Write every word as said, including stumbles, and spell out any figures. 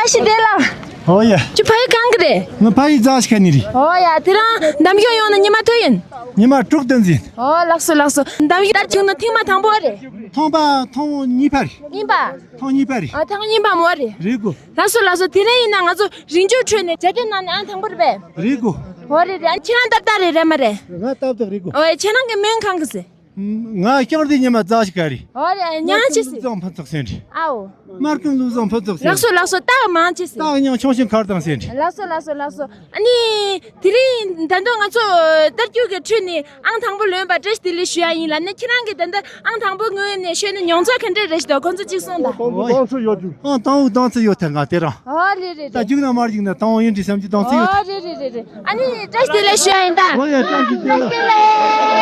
ཨ་ཞི་བདེ་ལགས། ཨོ་ཡ། ཁྱོད་ཕ་ཡུལ་གང་གི་རེད། ང་ཕ་ཡུལ་རྫ་ཆུ་ཁ་ནས་རེད། ཨོ་ཡ། དེ་རིང་འདམ་གཞུང་ཡོང་ནས་ཉི་མ་ཐུག་ཡིན། ཉི་མ་དྲུག་ཙམ་ཟིན། ཨོ་ལགས་སོ་ལགས་སོ། འདམ་གཞུང་ལྟར་བྱུང་ན་ཐེངས་མ་དང་པོ་རེད། ཐེངས་པ་ཐེངས་གཉིས་པ་རེད། གཉིས་པ། ཐེངས་གཉིས་པ་རེད། ཨ་ཐེངས་གཉིས་པ་མོ་རེད། རེད་གོ། ལགས་སོ་ལགས་སོ། དེ་རིང་ཡིན་ན་ང་ཚོ་རིག་མཛོད་ཁྲོད་ནས་རྒྱ་སྐད་ནང་ནས་ཨང་དང་པོ་རེད་པས། རེད་གོ། ཨོ་རེད་རེད། ཨ་ཁྱེད་རང་ཏག་ཏག་རེད། རེད་མ་རེད། ང་ཏག་ཏག་རེད་གོ། ཨོ་ཁྱེད་རང་གི་མིང་གང་གི་ཟེར། ང་ཤང་རྡེ་ཉི་མ་རྫ་ཆུ་ཁ་རེད། ཨོ་རེད། ཉང་ཆི་སི། ལུག་བཟང་ཕུན་ཚོགས་ཟེར་རེད། ཨའོ། སྨར་ཁམས་ལུག་བཟང་ཕུན་ཚོགས་ཟེར། ལགས་སོ་ལགས་སོ། ཏག་མང་ཆི་སི། ཏག་ཉང་ཆུང་ཤིང་མཁར་དང་ཟེར་རེད། ལགས་སོ་ལགས་སོ་ལགས་སོ། ཨ་ནི་དེ་རིང་ད་དུང་ང་ཚོ་ལྟ་རྒྱུ་གི་ཁྲོད་ནས་ཨང་དང་པོ་ལོན་པ་བཀྲ་ཤིས་བདེ་ལེགས་ཞུ་ཡ་ཡིན་ལ། ནི་ཁྱེད་རང་གི་ད་ལྟ་ཨང་དང་པོ་ངོས་ནས་ཤོད་ནི་མྱོང་ཚོར་ག་འདྲ་རེད་ཞུ་དང་། ཁོང་ཚོ་གཅིག་གསུངས་དང་། ཨང་དང་པོ་གདེང་ཚོད་ཡོད་རྒྱུ། ཨང་དང་པོ་གདེང་ཚོད་ཡོད་ཐལ་ང་དེ་རང་། ཨོ་རེད་རེད་ད་རེད། རྒྱུགས་ན་མ་རྒྱུགས་ན་དང་པོ་ཡིན་འདྲི་བསམ་རྒྱུ་གདེང་ཚོད་ཡོད་ཐལ། ཨོ་རེད་རེད་རེད་རེད། ཨ་ནི་བཀྲ་ཤིས་བདེ་ལེགས་ཞུ་ཡ་ཡིན་ད། ཨོ་ཡ་བཀྲ་ཤིས་བདེ་ལེགས།